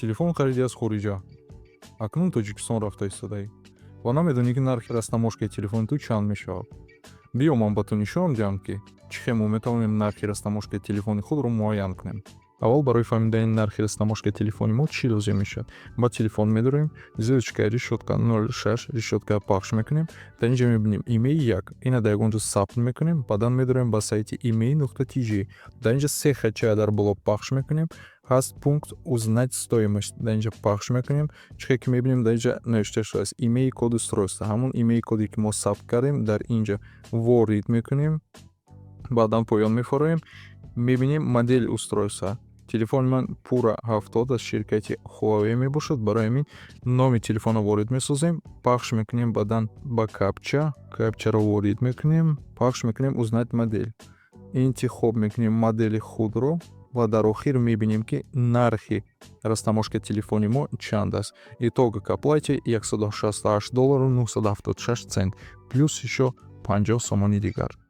Телефон харидӣ аз хориҷа, акнун Тоҷикистон рафта истодаӣ ва намедонӣ, ки нархи растаможкаи телефони ту чанд мешавад. Биё, ман ба ту нишон диҳам, ки чӣ хел мо метавонем нархи растаможкаи телефони худро муайян кунем. Аввал барои фаҳмидани нархи растаможкаи телефони мо чӣ лозим мешавад? Ба телефон медорем, звёздочка, решётка, 06, решётка пахш мекунем. Дар ин ҷо мебинем IMEI як, ина дар ягон ҷо сабт мекунем. Баъдан медорем ба сайти imei.tj. Дар ин ҷо се хатчая дар боло пахш мекунем. Ҳаст пункт «Узнать стоимость», дар ин ҷо пахш мекунем. Чӣ хел ки мебинем, дар ин ҷо навишта шудааст IMEI код устройства. Ҳамон IMEI коде, ки мо сабт кардем, дар ин ҷо ворид мекунем. Баъдан поён мефароем, мебинем модель устройства. Телефони ман Pura 70 аз ширкати Huawei мебошад. Барои ҳамин номи телефонро ворид месозем, пахш мекунем, баъдан ба капча, капчаро ворид мекунем, пахш мекунем «Узнать модель», интихоб мекунем модели худро ва дар охир мебинем, ки нархи растаможкаи телефони мо чанд аст. Итого к оплате 168 доллару 976 цент, плюс ещё 50 сомони дигар.